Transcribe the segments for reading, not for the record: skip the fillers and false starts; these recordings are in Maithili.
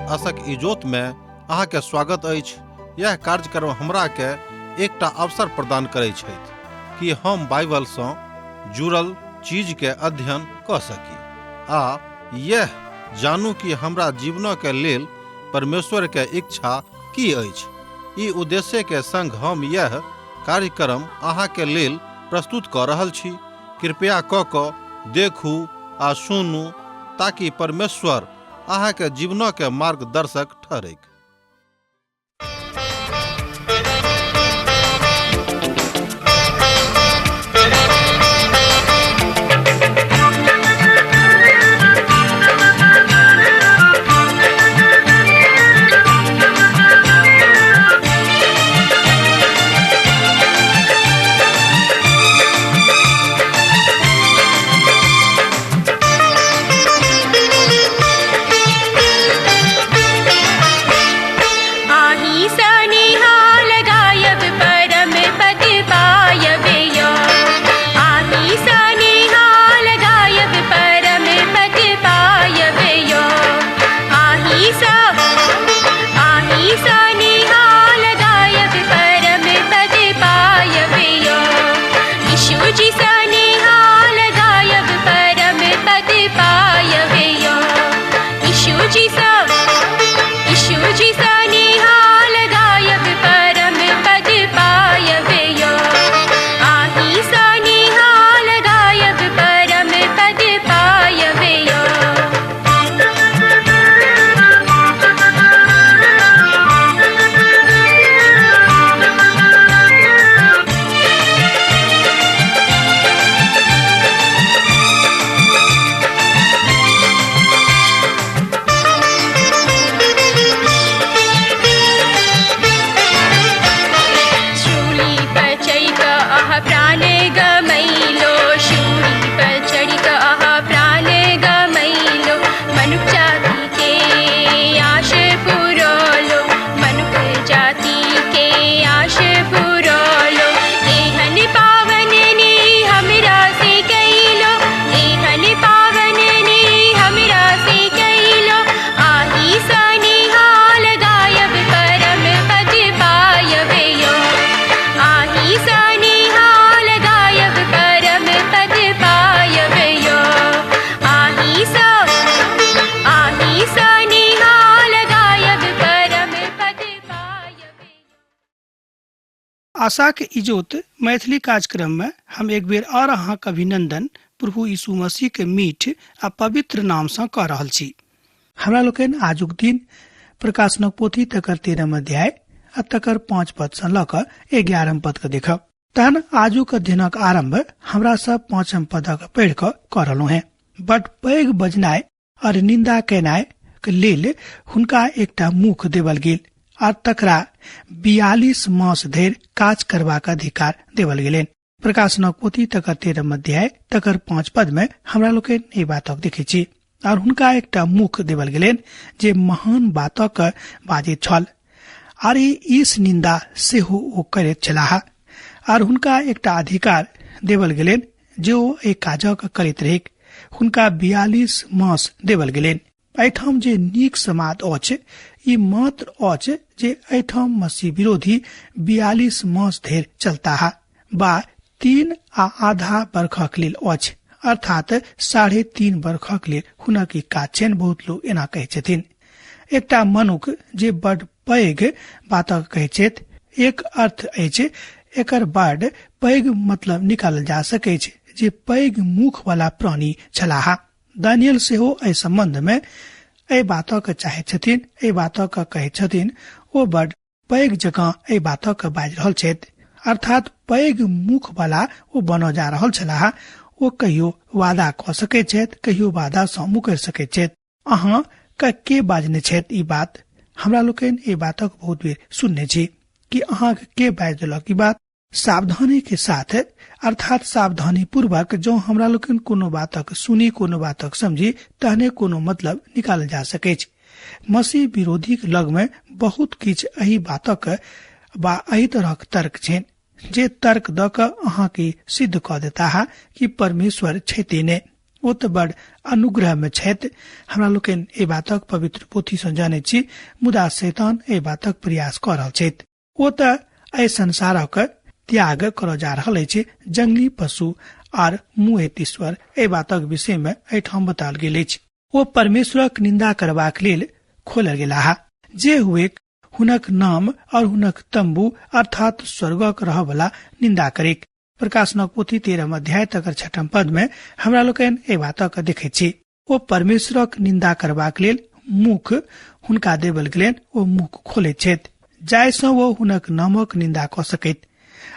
आशक इजोत में अहाँ के स्वागत अछि। यह कार्यक्रम हमरा के एकटा अवसर प्रदान करै छथि कि हम बाइबल सँ जुड़ल चीज के अध्ययन कऽ सकी आ यह जानू कि हमरा जीवन के लेल परमेश्वर के इच्छा की अछि। ई उद्देश्य के संग हम यह कार्यक्रम अहाँ के लेल प्रस्तुत कऽ रहल छी। कृपया कऽ कऽ देखू आ सुनू ताकि परमेश्वर अहाँ के जीवन के मार्गदर्शक ठहरैक। आही सनिहाल गायब परम पद पायब यो। आही सनिहाल गायब परम पद पायब यो। आही स आही सनिहाल गायब परम पद पायब यो। यीशु जी सनिहाल गायब परम पद पायब यो। यीशु जी स यीशु जी सनिहाल गायब परम पद पायब यो। आही सनिहाल गायब परम पद पायब यो। शूली पर चढ़ि कऽ अहाँ प्राण गमैलो। शूली पर चढ़ि कऽ अहाँ प्राण गमैलो। मनुख जाति के आश पुरौलो। मनुख जाति के आश पुरौलो। एहन पावन ने हमरा से कैलो। एहन पावन ने हमरा से कैलो। आही सनिहाल गायब परम पद पायब यो। आही सनिहाल गायब परम पद पायब यो। आही स आही सनिहाल गायब परम पद पायब यो। आशाक इजोत मैथिली कार्यक्रम में हम एक बेर और अहाँक अभिनंदन प्रभु यीशु मसीह के मीठ आ पवित्र नाम सँ कऽ रहल छी। हमरा लोकनि आजुक दिन प्रकाशनक पोथी तकर 13 अध्याय आ तकर 5 पद सँ लऽ कऽ 11 पद के देखब। तहन आजुक अध्ययनक आरंभ हमरा सब 5 पदक पढ़ि कऽ कऽ रहलहुँ हेँ। बड पैघ बजनाइ और निंदा केनाइ के लेल हुनका एकटा मुख देवल गेल आ तकरा 42 मास धरि काज करबाक अधिकार देवल गेलनि। प्रकाशनक पोथी तकर 13 अध्याय तकर 5 पद में हमरा लोकनि एहि बातक देखै छी। और हुनका एकटा मुख देवल गेलनि जे महान बातक बाजैत छल आर ई ईश निंदा सेहो ओ करैत छलाह। आर हुनका एकटा अधिकार देवल गेलनि जे ओ एहि काजक करैत रहैक। हुनका 42 मास देवल गेलनि। एहिठाम जे नीक समाद अछि ई मात्र अछि जे एहिठाम मसीह विरोधी 42 मास धरि चलताह बा 3.5 बरखक लेल अछि, अर्थात 3.5 बरखक लेल हुनक ई काज छनि। बहुत लोग एना कहै छथिन। एकटा मनुख जे बड पैघ बातक कहै छथि, एक अर्थ अछि एकर बड पैघ मतलब निकालल जा सकैछ जे पैघ मुख वाला प्राणी छलाह। दानियल सेहो एहि संबंध में एहि बातक चाहैत छथिन, एहि बातक कहैत छथिन। ओ बड पैघ जकाँ एहि बातक बाजि रहल छथि, अर्थात पैघ मुख वाला ओ बनऽ जा रहल छलाह। ओ कहियो वादा कऽ सकैत छथि, कहियो वादा सँ मुकरि सकैत छथि। अहाँ के बाजने छथि ई बात? हमरा लोकनि एहि बातक बहुत बेर सुनने छी कि अहाँके के बाजि देलक ई बात। सावधानी के साथ, अर्थात सावधानी पूर्वक जँ हमरा लोकनि कोनो बातक सुनी, कोनो बातक समझी, तहने कोनो मतलब निकालल जा सकैछ। मसीह विरोधीक लग में बहुत किछु एहि बातक बा एहि तरहक तर्क छनि जे तर्क दऽ कऽ अहाँके सिद्ध कऽ देताह कि परमेश्वर छथि नहि। ओ तऽ बड़ अनुग्रह मे छथि। हमरा लोकनि एहि बातक पवित्र पोथी सँ जानैत छी, मुदा शैतान एहि बातक प्रयास कऽ रहल छथि। ओ तऽ एहि संसारक त्याग करऽ जा रहल अछि। जंगली पशु आर मुँह ईश्वर एहि बातक विषय मे एहिठाम बताओल गेल अछि। ओ परमेश्वरक निंदा करबाक लेल खोलल गेलाह, जे हुए हुनक नाम और हुनक तंबू अर्थात स्वर्गक रहऽवला निंदा करेक। प्रकाशनक पोथी 13 अध्याय तकर 6 पद में हमरा लोकनि एहि बातक देखैत छी। ओ परमेश्वरक निंदा करबाक लेल मुख हुनका देबल गेलनि, ओ मुख खोलैत छथि जाहिसँ ओ हुनक नामक निंदा कऽ सकैत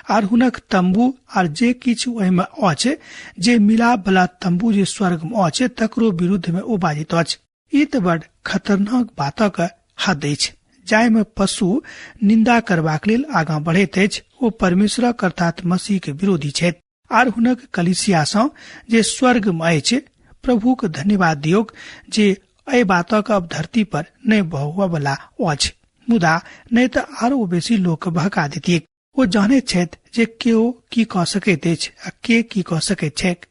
आर हुनक तंबू आर जे किछु ओहिमे अछि, जे मिलाप वाला तंबू जे स्वर्ग में अछि, तकरो विरुद्ध में ओ बाजैत अछि। ई तऽ बड़ खतरनाक बातक हद अछि जाहिमे पशु निंदा करबाक लेल आगाँ बढ़ैत अछि। ओ परमेश्वरक अर्थात मसीह के विरोधी छथि आर हुनक कलीसिया सँ जे स्वर्ग में अछि। प्रभुक धन्यवाद दियौक जे एहि बातक अब धरती पर नहि बहबऽवला अछि, मुदा नहि तऽ आरो बेसी लोक बहका देतिक। ओ जानैत छथि जे केओ की कऽ सकैत अछि आ के की कऽ सकैत छैक।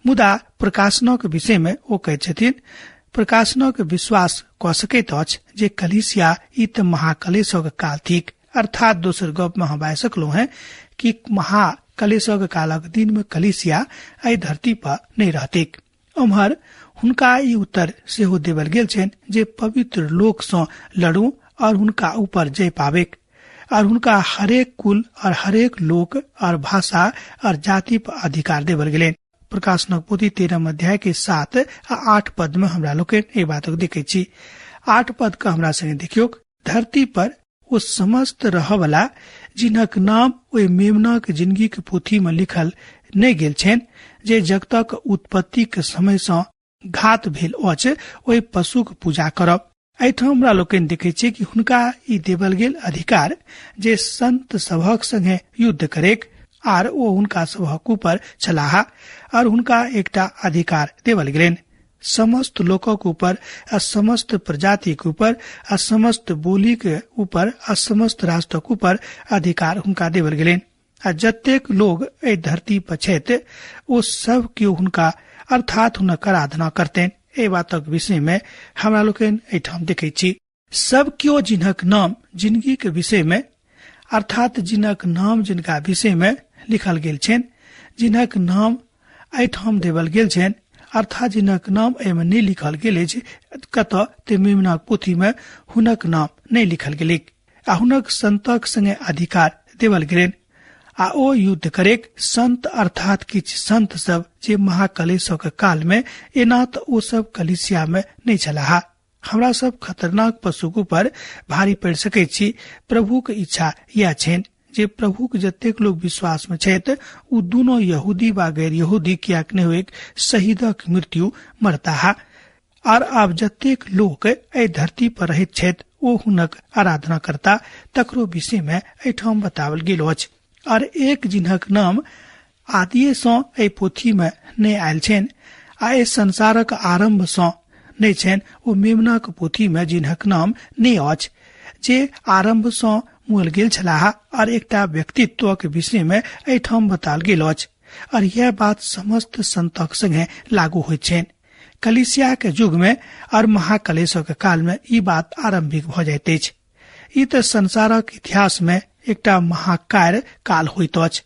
मुदा प्रकाशनक विषय मे ओ कहैत छथिन, प्रकाशनक विश्वास कऽ सकैत अछि जे कलीसिया ई तऽ महाकलेशक काल थिक। अर्थात दोसर गप में हम बाजि सकलहुँ हैं कि महाकलेशक कालक दिन में कलीसिया एहि धरती पर नहि रहतिक। उम्हर हुनका ई उत्तर सेहो देवल गेल छनि जे पवित्र लोक सँ लड़ू और हुनका ऊपर जय पाबेक और हुनका हरेक कुल और हरेक लोक और भाषा और जाति पर अधिकार देवल गेलनि। प्रकाशनक पोथी 13 अध्याय के 7 आ 8 पद में हमरा लोकनि एहि बातक देखैत छी। 8 पद के हमरा संगे देखियौक, धरती पर ओ समस्त रहऽवला जिनक नाम ओहि मेमनाक जिंदगी के पोथी में लिखल नहि गेल छनि जे जगतक उत्पत्ति के समय सँ घात भेल अछि, ओहि पशुक पूजा करब। एहिठाम हमरा लोकनि देखै छियै कि हुनका ई देवल गेल अधिकार जे संत सभक संगे युद्ध करेक आर ओ हुनका सभक ऊपर छलाह आर हुनका एकटा अधिकार देवल गेलनि समस्त लोकक ऊपर आ समस्त प्रजातिक ऊपर आ समस्त बोलीक ऊपर आ समस्त राष्ट्रक ऊपर अधिकार हुनका देवल गेलनि। आ जतेक लोग एहि धरती पर छथि ओ सब केओ हुनका अर्थात हुनक आराधना करतनि। एहि बातक विषय में हमरा लोकनि एहिठाम देखै छी। सब केओ जिनक नाम जिंदगी के विषय में अर्थात जिनक नाम जिनका विषय में लिखल गेल छनि, जिनक नाम एहिठाम देवल गेल छनि, अर्थात जिनक नाम एहिमे नहि लिखल गेल अछि, कतऽ ते मेमनाक पोथी में हुनक नाम नहि लिखल गेलैक आ हुनक संतक संगे अधिकार देवल गेलनि आ ओ युद्ध करेक संत अर्थात किछु संत सब जे महाकलेशक काल में एना तऽ ओ सब कलीसिया में नहि छलाह। हमरा सब खतरनाक पशुक ऊपर भारी पड़ि सकैत छी। प्रभुक इच्छा इएह छनि जे प्रभुक जतेक लोक विश्वास में छथि ओ दुनू यहूदी वा गैर यहूदी किएक नहि होइक शहीदक मृत्यु मरताह आर आब जतेक लोक एहि धरती पर रहैत छथि ओ हुनक आराधना करता, तकरो विषय में एहिठाम बताओल गेल अछि। आर एक जिनक नाम आदिये सँ एहि पोथी में नहि आयल छनि आ एहि संसारक आरंभ सँ नहि छनि, ओ मेमनाक पोथी में जिनक नाम नहि अछि जे आरंभ सँ मुअल गेल छलाह आर एकटा व्यक्तित्वक विषय में एहिठाम बताओल गेल अछि। और यह बात समस्त संतक संगे लागू होइत छनि। कलीसिया के युग में और महाकलेशक काल में ई बात आरंभिक भऽ जाइत अछि। ई तऽ संसारक इतिहास में एकटा महाकार्य काल होइत अछि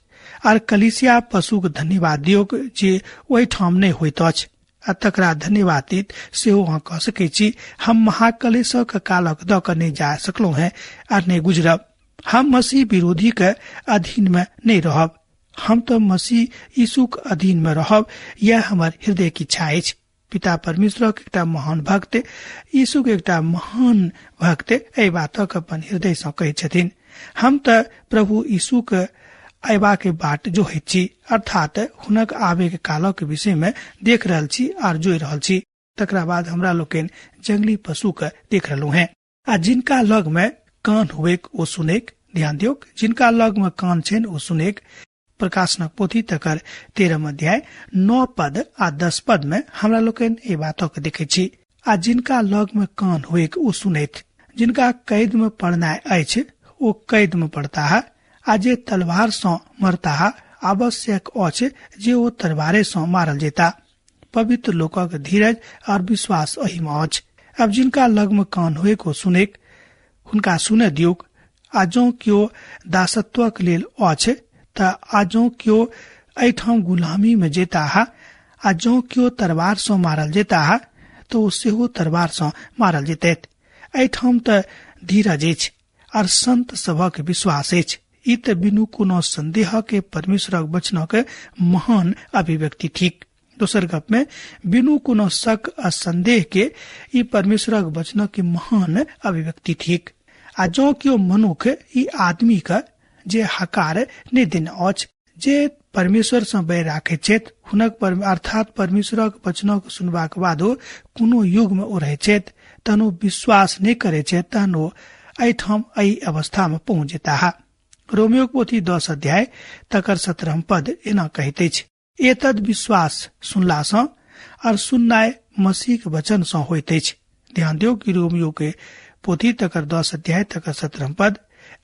आर कलीसिया पशुक धन्यवाद दियौक जे ओहिठाम नहि होइत अछि आ तकरा धन्यवादित सेहो अहाँ कऽ सकैत छी। हम महाकलेशक कालक दऽ कऽ नहि जा सकलहुँ हैं आर नहि गुजरब। हम मसीह विरोधी के अधीन में नहि रहब, हम तऽ मसीह यीशुक अधीन में रहब, यह हमर हृदय की इच्छा अछि। पिता परमेश्वरक एकटा महान भक्त, यीशुक एकटा महान भक्त एहि बातक अपन हृदय सँ कहैत छथिन, हम तऽ प्रभु यीशुक अयबा के बाट जोहैत छी, अर्थात हुनक आबे के कालक विषय में देख रहल छी आर जोहि रहल छी। तकरा बाद हमरा लोकनि जंगली पशु के देख रहलहुँ हैं आ जिनका लग में कान हुएक ओ सुनेक, ध्यान दियौक, जिनका लग में कान छनि ओ सुनेक। प्रकाशनक पोथी तकर 13 अध्याय 9 पद आ 10 पद में हमरा लोकनि एहि बातक देखै छी। आ जिनका लग में कान हुएक ओ सुनैत, जिनका कैद में पड़नाइ अछि ओ कैद में पड़ताह आ जे तलवार सँ मरताह आवश्यक अछि जे ओ तलवारे सँ मारल जेता। पवित्र लोकक धीरज और विश्वास एहिमे अछि। आब जिनका लगमे कान होइक ओ सुनैक, हुनका सुनय दियौक। आ जँ केओ दासत्वक लेल अछि तऽ आ जँ केओ एहिठाम गुलामी मे जेताह आ जँ केओ तरवार सँ मारल जेताह तऽ ओ सेहो तरवार सँ मारल जेतैथ। एहिठाम तऽ धीरज अछि आर संत सभक विश्वास अछि। ई तऽ बिनु कोनो संदेह के परमेश्वरक वचनक महान अभिव्यक्ति थिक। दोसर गप में बिनु कोनो शक आ संदेह के ई परमेश्वरक वचनक के महान अभिव्यक्ति थिक। आ जँ केओ मनुख ई आदमी के जे हकार नहि देने अछि, जे परमेश्वर सँ बैर राखैत छथि, हुनक अर्थात परमेश्वरक वचनक सुनबाक बादो कोनो युग मे ओ रहैत छथि, तहन ओ विश्वास नहि करैत छथि, तहन ओ एहिठाम एहि अवस्था मे पहुँच जेताह। रोमियोक पोथी 10 अध्याय तकर 17 पद एना कहैत अछि, एतद विश्वास सुनला सँ और सुननाइ मसीहक वचन सँ होइत अछि। ध्यान दियौ कि रोमियो के पोथी तकर 10 अध्याय तकर 17 पद,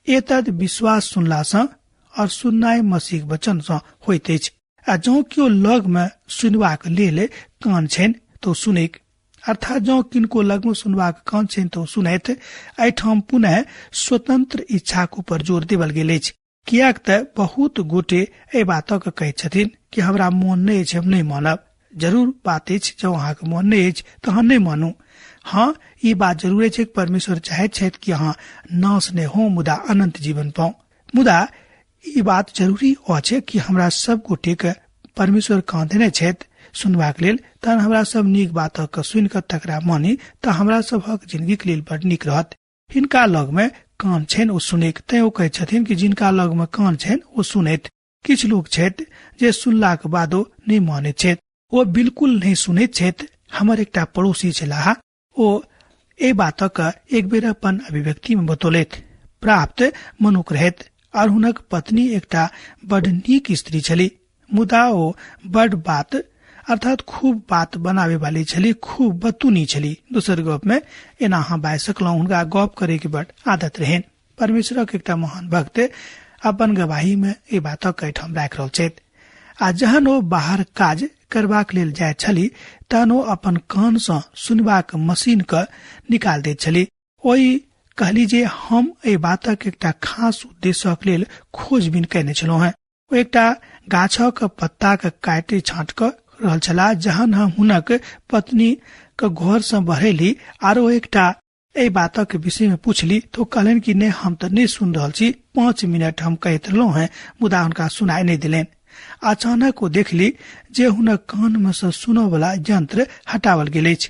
एतद विश्वास सुनला सँ और सुननाइ मसीहक वचन सँ होइत अछि। आ जँ केओ लग मे सुनबाक लेल कान छनि तो सुनैक, अर्थात जँ किनको लग मे सुनबाक कान छनि तो सुनैत। एहिठाम पुनः स्वतंत्र इच्छाक ऊपर जोर देवल गेल अछि, किएक तऽ बहुत गोटे एहि बातक कहैत छथिन कि हमरा मोन नहि अछि, हम नहि मानब। जरूर बात अछि, जँ अहाँके मोन नहि अछि तऽ अहाँ नहि मानू। हाँ, ई बात जरूर अछि कि परमेश्वर चाहैत छथि कि अहाँ नाश नहि हो मुदा अनंत जीवन पाउ। मुदा ई बात जरूरी अछि कि हमरा सब गोटे के परमेश्वर कान देने छथि सुनबाक लेल, तहन हमरा सब नीक बातक सुनि कऽ तकरा मानी तऽ हमरा सबहक जिंदगीक लेल बड नीक रहत। हिनका लग मे कान छनि ओ सुनैक, तैं ओ कहैत छथिन कि जिनका लग मे कान छनि ओ सुनैत। किछु लोक छथि जे सुनलाक बादो नहि मानैत छथि, ओ बिल्कुल नहि सुनैत छथि। हमर एकटा पड़ोसी छलाह, ओ एहि बातक एक बेर अपन अभिव्यक्ति मे बतौलथि। प्राप्त मनुख रहैत और हुनक पत्नी एकटा बड नीक स्त्री छली, मुदा ओ बड बात अर्थात खूब बात बनावे वाली छली, खूब बतूनी छली। दोसर गप में एना अहाँ बाजि सकलहुँ, हुनका गप करे के बड आदत रहनि। परमेश्वरक एकटा महान भक्त अपन गवाही में एहि बातक एहिठाम राखि रहल छथि। आ जहन ओ बाहर काज करबाक लेल जाइत छली तहन ओ अपन कान सँ सुनबाक मशीन के निकाल दैत छली। ओहि कहली जे हम एहि बातक एकटा खास उद्देश्यक लेल खोजबीन कयने छलहुँ हेँ। ओ एकटा गाछक पत्ता के काटि छाँट कऽ रहल छलाह जहन हम हुनक पत्नी के घर सँ बहरेली आर ओ एकटा एहि बातक विषय में पूछली तो कहलनि कि नहि, हम तऽ नहि सुन रहल छी, 5 मिनट हम कहैत रहलहुँ हेँ मुदा हुनका सुनाई नहि देलनि। अचानक ओ देखली जे हुनक कान में सँ सुनऽ वाला यंत्र हटावल गेल अछि।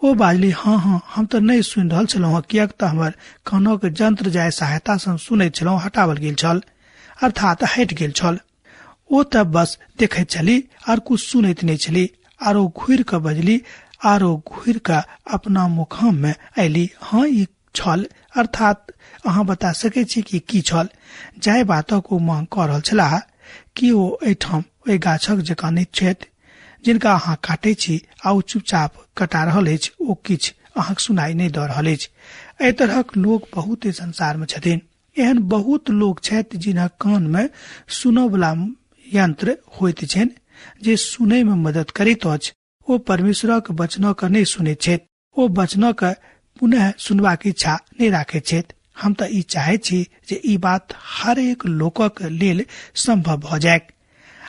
ओ बाजली, हाँ हाँ, हम तऽ नहि सुनि रहल छलहुँ हेँ, किएक तऽ हमर कानक यंत्र जाहि सहायता सँ सुनैत छलहुँ हटावल गेल छल, अर्थात हटि गेल छल। ओ तऽ बस देखैत छली आर कुछ सुनैत नहि छली। आर ओ घुरि कऽ बजली आर ओ घुरि कऽ अपना मुखाम में अयली, हाँ ई छल, अर्थात अहाँ बता सकै छी कि की छल जाहि बातक ओ मांग कऽ रहल छलाह। कि ओ एहिठाम ओहि गाछक जकाँ नहि छथि जिनका अहाँ काटै छी आ ओ चुपचाप कटा रहल अछि, ओ किछु अहाँक सुनाई नहि दऽ रहल अछि। एहि तरहक लोक बहुत एहि संसार में छथिन। एहन बहुत लोक छथि जिनक कान में सुनऽवला यंत्र होइत छनि जे सुनय में मदद करैत अछि। ओ परमेश्वरक वचनक नहि सुनैत छथि, ओ वचनक पुनः सुनबाक इच्छा नहि राखैत छथि। हम तऽ ई चाहैत छी जे ई बात हर एक लोकक लेल संभव भऽ जाय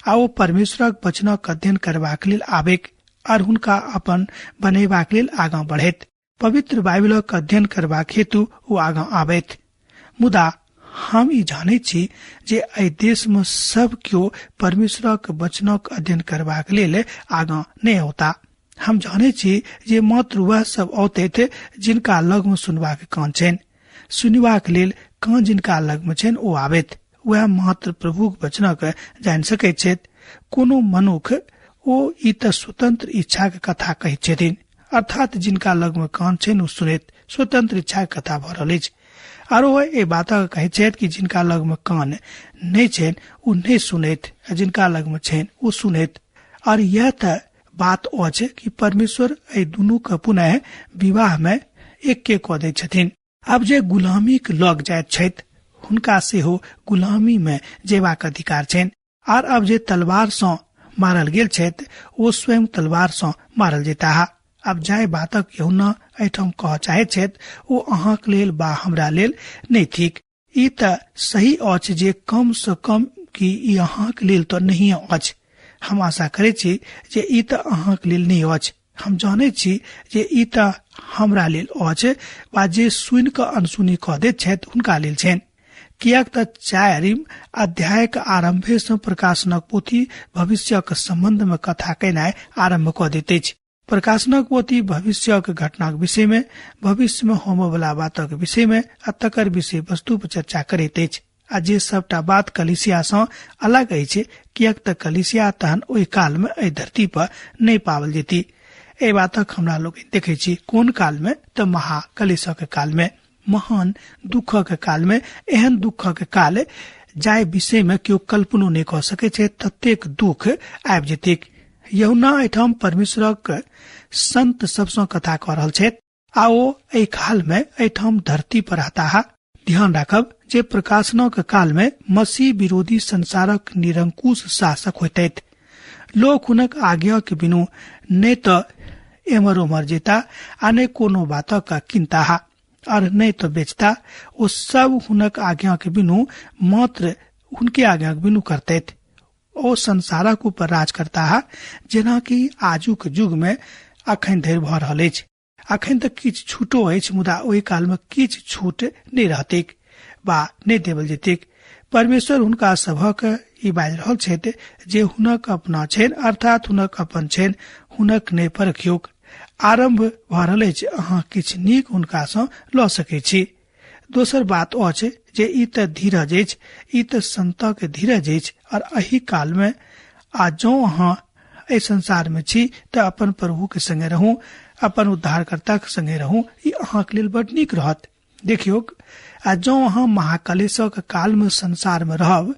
आ ओ परमेश्वरक वचनक अध्ययन करबाक लेल आबैक आर हुनका अपन बनेबाक लेल आगाँ बढ़ैत, पवित्र बाइबलक अध्ययन करबाक हेतु ओ आगाँ आबैत। मुदा हम ई जानैत छी जे एहि देश में सब केओ परमेश्वरक वचनक अध्ययन करबाक लेल आगाँ नहि औता। हम जानैत छी जे मात्र वह सब औतैत जिनका लग में सुनबाक कान छनि। सुनबाक लेल कान जिनका लग में छनि ओ आबैत, वएह मात्र प्रभुक वचनक जानि सकैत छथि। कोनो मनुख ओ ई तऽ स्वतंत्र इच्छाक कथा कहैत छथिन, अर्थात जिनका लग में कान छनि ओ सुनैत, स्वतंत्र इच्छाक कथा भऽ रहल अछि। आरो ओ एहि बातक कहैत छथि कि जिनका लग में कान नहि छनि ओ नहि सुनैत, आ जिनका लग में छनि ओ सुनैत। और यह तऽ बात अछि कि परमेश्वर एहि दुनू के पुनः विवाह में एक्के कऽ दैत छथिन। आब जे गुलामीक लग जाइत छथि हुनका सेहो गुलामी में जेबाक अधिकार छनि, आर अब जे तलवार सँ मारल गेल छथि ओ स्वयं तलवार सँ मारल जेताह। आब जाहि बातक यूहन्ना एहिठाम कहऽ चाहैत छथि ओ अहाँक लेल बा हमरा लेल नहि थिक। ई तऽ सही अछि जे कम सँ कम कि ई अहाँक लेल तऽ नहिए अछि। हम आशा करैत छी जे ई तऽ अहाँक लेल नहि अछि। हम जानैत छी जे ई तऽ हमरा लेल अछि वा जे सुनि कऽ अनसुनी कऽ दैत छथि हुनका लेल छनि, किएक तऽ चारिम अध्यायक आरम्भे सँ प्रकाशनक पोथी भविष्यक सम्बन्ध मे कथा केनाइ आरम्भ कऽ दैत अछि। प्रकाशनक पोथी भविष्यक घटनाक विषय मे, भविष्य मे होमयवला बातक विषय मे आ तकर विषय वस्तु पर चर्चा करैत अछि, आ जे सबटा बात कलीसिया सँ अलग अछि, किएक तऽ कलीसिया तहन ओहि काल मे एहि धरती पर नहि पाओल जेती। एहि बातक हमरा लोकनि देखै छी कोन काल मे, तऽ महाकलेशक काल मे, महान दुःखक काल मे। एहन दुःखक काल जाहि विषय मे केओ कल्पनो नहि कऽ सकैत छै, ततेक दुःख आबि जेतैक। यूहन्ना एहिठाम परमेश्वरक संत सबसँ कथा कऽ रहल छथि आ ओ एहि काल मे एहिठाम धरती पर रहताह। ध्यान राखब जे प्रकाशनक काल मे मसीह विरोधी संसारक निरंकुश शासक होइतथि। लोक हुनक आज्ञा के बिनु नहि तऽ एम्हर ओम्हर जेता आ नहि कोनो बातक किनताह और नहि तऽ बेचता। ओ सब हुनक आज्ञा के बिनु मात्र हुनके आज्ञा के बिनु करतथि। ओ संसारक ऊपर राज करताह, जेनाकि आजुक युग मे अखन धरि भऽ रहल अछि। अखन तऽ किछु छूटो अछि, मुदा ओहि काल मे किछु छूट नहि रहतैक वा नहि देवल जेतैक। परमेश्वर हुनका सभक ई बाजि रहल छथि जे हुनक अपना छनि, अर्थात हुनक अपन छनि, हुनक नहि परखियोक। आरम्भ भऽ रहल अछि, अहाँ किछु नीक हुनका सँ लऽ सकैत छी। दोसर बात अछि जे ई तऽ धीरज अछि, ई तऽ संतक धीरज अछि। और एहि काल मे आ जँ अहाँ एहि संसार मे छी तऽ अपन प्रभु के संगे रहू, अपन उद्धारकर्ता के संगे रहू, ई अहाँके लेल बड नीक रहत। देखियौक, आ जँ अहाँ महाकलेशक काल मे संसार मे रहब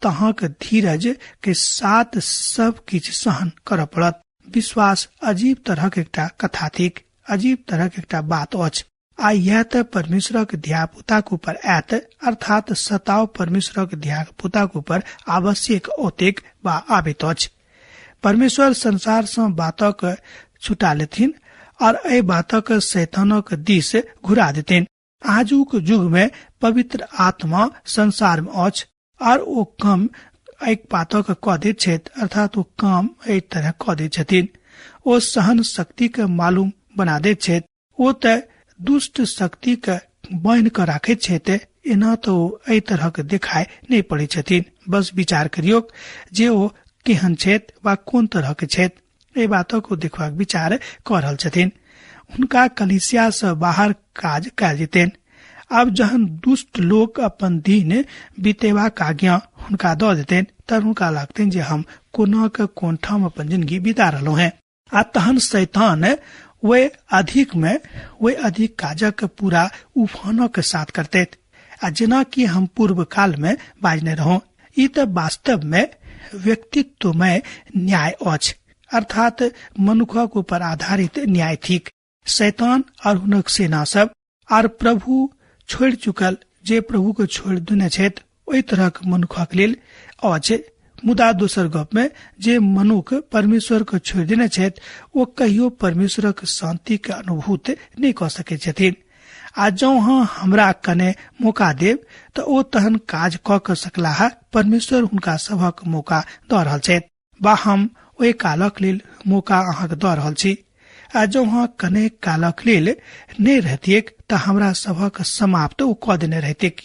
तऽ अहाँके धीरज के साथ सब किछु सहन करऽ पड़त। विश्वास अजीब तरहक एकटा कथा थिक, अजीब तरहक एकटा बात अछि। आ यह तऽ परमेश्वरक धियापुताक ऊपर आयत, अर्थात सताव परमेश्वरक धियापुताक ऊपर आवश्यक औतेक वा आबैत अछि। परमेश्वर संसार सँ बातक छुटा लेथिन और एहि बातक शैतानक दिस घुरा देथिन। आजुक युग मे पवित्र आत्मा संसार मे अछि और ओ कम एक बातक कऽ दैत छथि, अर्थात ओ काम एहि तरह कऽ दैत छथिन। ओ सहन शक्ति के मालूम बना दैत छथि। ओ तऽ दुष्ट शक्ति के बान्हि कऽ राखैत छथि, एना तऽ ओ एहि तरहक देखाइ नहि पड़ैत छथिन। बस विचार करियौक जे ओ केहन छथि वा कोन तरहक छथि, एहि बातक ओ देखबाक विचार कऽ रहल छथिन। हुनका कलीसिया सँ बाहर काज कयल जेतनि। आब जहन दुष्ट लोक अपन दिन बितेबाक आज्ञा हुनका दऽ देतनि तब हुनका लागतनि जे हम कोना के कोन ठाम अपन जिंदगी बिता रहलहुँ हेँ। आ तहन शैतान वे अधिक में वे अधिक काजक पूरा उफानक साथ करतैत। आ जेना कि हम पूर्व काल में बाजने रहौं, ई तऽ वास्तव में व्यक्तित्वमय न्याय अछि, अर्थात मनुखक ऊपर आधारित न्याय थिक। शैतान और हुनक सेना सब आर प्रभु छोड़ि चुकल, जे प्रभु के छोड़ि देने छथि ओहि तरहक मनुखक लेल अछि। मुदा दोसर गप में जे मनुख परमेश्वर के छोड़ि देने छथि ओ कहियो परमेश्वरक शांति के अनुभूत नहि कऽ सकैत छथिन। आ जँ अहाँ हमरा कने मौका देब तऽ ओ तहन काज कऽ के सकलाह। परमेश्वर हुनका सभक मौका दऽ रहल छथि वा हम ओहि कालक लेल मौका अहाँके दऽ रहल छी। आ जँ अहाँ कने कालक लेल नहि रहतियैक तऽ हमरा सभक समाप्त ओ कऽ देने रहितैक।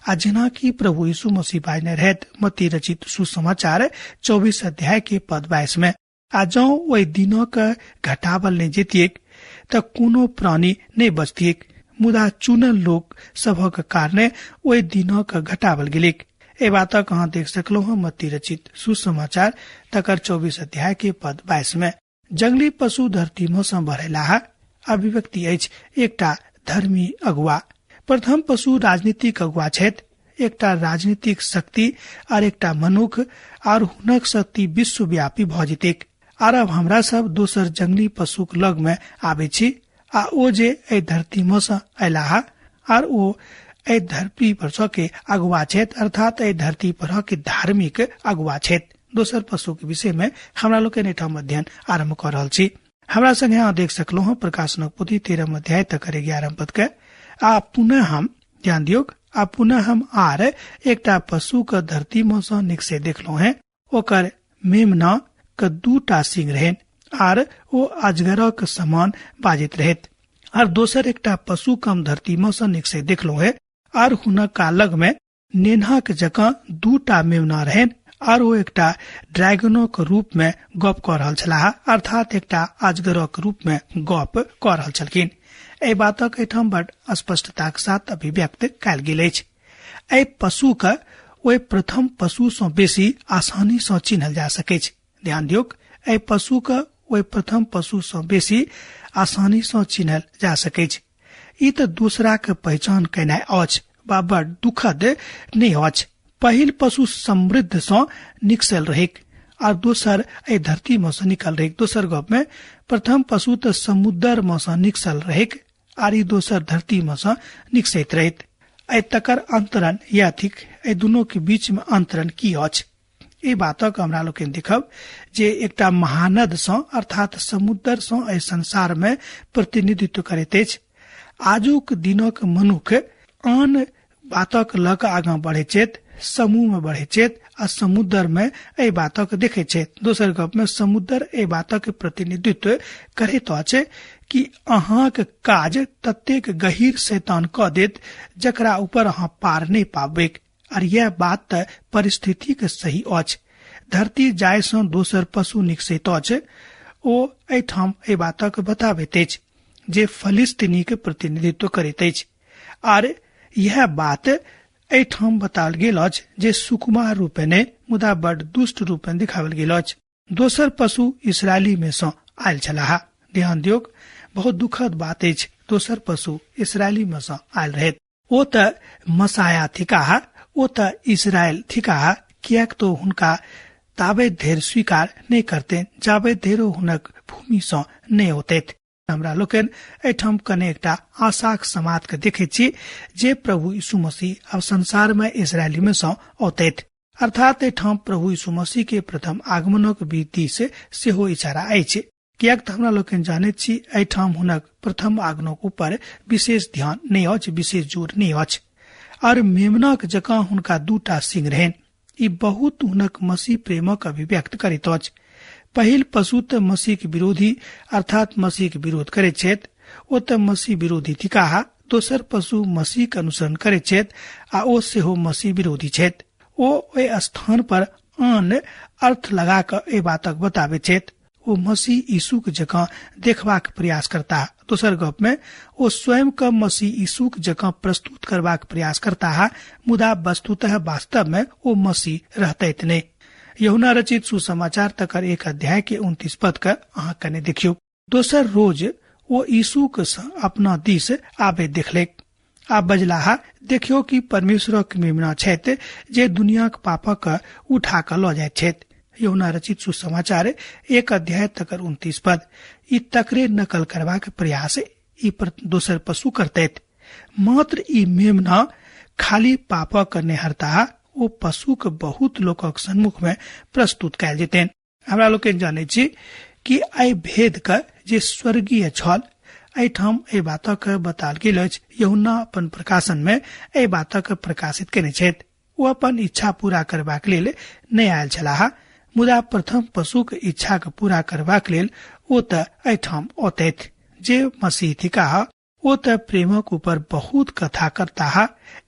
आ जेना कि प्रभु यीशु मसीह बाजने रहथि मत्ती रचित सुसमाचार 24 अध्याय के पद 22 में, आ जँ ओहि दिनक घटावल नहि जेतियैक तऽ कोनो प्राणी नहि बचतियैक, मुदा चुनल लोक सभक कारणे ओहि दिनक घटावल गेलैक। एहि बातक अहाँ देख सकलहुँ हँ मत्ती रचित सुसमाचार तकर 24 अध्याय के पद 22 में। जंगली पशु धरती मे सँ बढ़ेलाह अभिव्यक्ति अछि एकटा धर्मी अगुआ। प्रथम पशु राजनीतिक अगुआ छथि, एकटा राजनीतिक शक्ति और एकटा मनुख, और हुनक शक्ति विश्वव्यापी भऽ जेतैक। आर अब हमरा सब दोसर जंगली पशुक लग मे आबै छी आ ओ जे एहि धरती मे सँ अयलाह आर ओ एहि धरती पर सँ के अगुआ छथि, अर्थात एहि धरती पर के धार्मिक अगुआ छथि। दोसर पशु के विषय में हमरा लोकनि एहिठाम अध्ययन आरम्भ कऽ रहल छी। हमरा संगे अहाँ देख सकलहुँ हँ प्रकाशनक पोथी 13 अध्याय तकर 11 पद के। आ पुनः हम ध्यान दियौक, आ पुनः हम आर एकटा पशु के धरती में सँ निकसे देखलहुँ हैं। ओकर मेमना के 2 सींग रहनि आर ओ अजगरक समान बाजैत रहैत। आर दोसर एकटा पशु कम धरती में सँ निकसे देखलहुँ हैं आर हुनक लग में नेन्हाक जकाँ 2 मेमना रहनि आर ओ एकटा ड्रैगनक रूप में गप कऽ रहल छलाह, अर्थात एकटा अजगरक रूप में गप कऽ रहल छलखिन। एहि बातक एहिठाम बड स्पष्टताक साथ अभिव्यक्त कयल गेल अछि। एहि पशु के ओहि प्रथम पशु सँ बेसी आसानी सँ चिन्हल जा सकैछ। ध्यान दियौक, एहि पशु के ओहि प्रथम पशु सँ बेसी आसानी सँ चिन्हल जा सकैछ। ई तऽ दूसरा के पहचान केनाइ अछि बा बड़ दुखद नहि अछि। पहिल पशु समृद्ध सँ निकसल रहैक और दोसर एहि धरती में सँ निकल रहैक। दोसर गप में प्रथम पशु तऽ समुद्र में सँ निकसल रहैक आर ई दोसर धरती में सँ निकसैत रहैत। एहि तकर अंतरण यह थिक, एहि दुनू के बीच में अंतरण की अछि एहि बातक हमरा लोकनि देखब जे एकटा महानद सँ अर्थात समुद्र सँ एहि संसार में प्रतिनिधित्व करैत अछि। आजुक दिनक मनुख आन बातक लऽ कऽ आगाँ बढ़ैत छथि, समूह में बढ़ैत छथि आ समुद्र में एहि बातक देखैत छथि। दोसर गप में समुद्र एहि बातक प्रतिनिधित्व करैत अछि कि अहाँक काज ततेक गहीर शैतान कऽ देत जकरा ऊपर अहाँ पार नहि पाबैक। और यह बात तऽ परिस्थिति के सही अछि। धरती जाय सँ दोसर पशु निकसैत अछि, ओ एहिठाम एहि बातक बताबैत अछि जे फलिस्तीनी के प्रतिनिधित्व करैत अछि। आर यह बात एहिठाम बताओल गेल अछि जे सुकुमार रूपे नहि मुदा बड दुष्ट रूपे दिखाओल गेल अछि। दोसर पशु इसराइली में सँ आयल छलाह। ध्यान दियौक, बहुत दुखद बात अछि, दोसर पशु इसराइली में सँ आयल रहैत। ओ तऽ मसाया थिकाह, ओ तऽ इसराइल थिकाह, किएक तो हुनका ताबे धरि स्वीकार नहि करते जाबे धरि हुनक भूमि सँ नहि औतैत। हमरा लोकनि एहिठाम कने एकटा आशाक समाद के देखैत छी जे प्रभु यीशु मसीह अब संसार में इसराइली में सँ औतैत। अर्थात एहिठाम प्रभु यीशु मसीह के प्रथम आगमनक विधि से सेहो इशारा अछि, किएक तऽ हमरा लोकनि जानैत छी एहिठाम हुनक प्रथम आगमनक ऊपर विशेष ध्यान नहि अछि, विशेष जोर नहि अछि। और मेमनाक जकाँ हुनका 2 सींग रहनि। ई बहुत हुनक मसीह प्रेमक अभिव्यक्त करैत अछि। पहिल पशु तऽ मसीह के विरोधी अर्थात मसीह के विरोध करैत छथि, ओ तऽ मसीह विरोधी थिकाह। दोसर पशु मसीह के अनुसरण करैत छथि आ ओ सेहो मसीह विरोधी छथि। ओ ओहि स्थान पर आन अर्थ लगा कऽ एहि बातक बताबैत छथि। ओ मसीह यीशु के जकाँ देखबाक प्रयास करता। दोसर गप में ओ स्वयं के मसीह यीशु के जकाँ प्रस्तुत करबाक प्रयास करता, मुदा वस्तुतः वास्तव में ओ मसीह रहतैत नहि। यूहन्ना रचित सुसमाचार तकर 1 अध्याय के 29 पद के अहाँ कने देखियौ। दोसर रोज ओ यीशु के अपना दिस आबे देखलक आ बजलाह, देखियौ कि परमेश्वरक मेमना छथि जे दुनियाक पापक उठा कऽ लऽ जाइत छथि। यूहन्ना रचित सुसमाचार 1 अध्याय तकर 29 पद। ई तकरे नकल करबाक प्रयास ई दोसर पशु करतैत। मात्र ई मेमना खाली पापक नेहरता ओ पशुक बहुत लोकक सन्मुख में प्रस्तुत कयल जेतनि। हमरा लोकनि जानै छी कि एहि भेद के जे स्वर्गीय छल एहिठाम एहि बातक बताल गेल अछि। यूहन्ना अपन प्रकाशन में एहि बातक प्रकाशित केने छथि। ओ अपन इच्छा पूरा करबाक लेल नहि आयल छलाह, मुदा प्रथम पशुक इच्छा के पूरा करबाक लेल ओ तऽ एहिठाम औतैथ। जे मसीह थिकाह ओ तऽ प्रेमक ऊपर बहुत कथा करताह,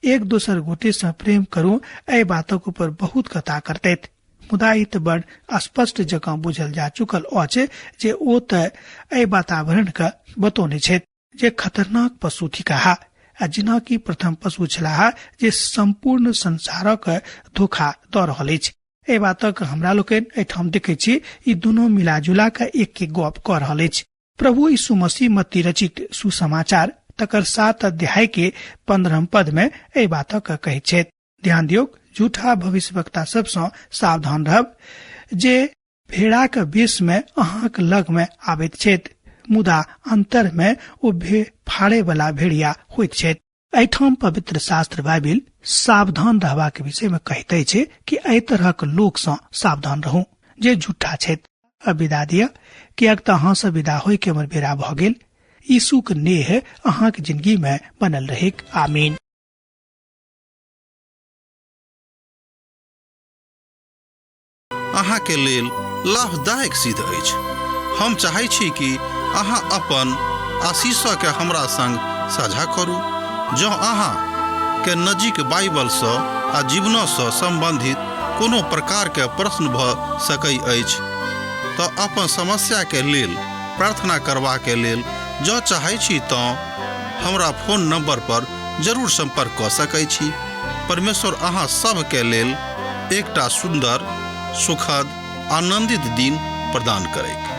एक दोसर गोटे सँ प्रेम करू एहि बातक ऊपर बहुत कथा करतैथ। मुदा ई तऽ बड़ स्पष्ट जकाँ बुझल जा चुकल अछि जे ओ तऽ एहि वातावरण के बतौने छथि जे खतरनाक पशु थिकाह आ जेना कि प्रथम पशु छलाह जे सम्पूर्ण संसारक धोखा दऽ रहल अछि। एहि बातक हमरा लोकनि एहिठाम देखै छी ई दुनू मिलाजुला कऽ एक एक गप कऽ रहल अछि। प्रभु यीशु मसीह मत्ती रचित सुसमाचार तकर 7 अध्याय के 15 पद में एहि बातक कहैत छथि। ध्यान दियौक, झूठा भविष्यवक्ता सब सँ सावधान रहब जे भेड़ाक वेश में अहाँक लग में आबैत छथि, मुदा अंतर में ओ फाड़े वाला भेड़िया होइत छथि। एहिठाम पवित्र शास्त्र बाइबिल सावधान रहबाक विषय में कहैत अछि कि एहि तरहक लोक सँ सावधान रहू जे झूठा छथि। अब विदा दिअ, किएक तऽ अहाँ सँ विदा होय के हमर बेरा भऽ गेल। यीशुक नेह अहाँक जिंदगी में बनल रहेक। आमीन। अहाँ के लेल लाभदायक सिद्ध अछि। हम चाहै छी कि अहाँ अपन आशीषके हमरा संग साझा करू। जँ अहाँ के नजीक बाइबलसँ आ जीवनसँ सम्बन्धित कोनो प्रकारके प्रश्न भऽ सकै अछि तऽ अपन समस्याके लेल प्रार्थना करबाके लेल जँ चाहै छी तँ हमरा फोन नंबर पर जरूर संपर्क कऽ सकै छी। परमेश्वर अहाँ सभके लेल एकटा सुन्दर, सुखद, आनंदित दिन प्रदान करैक।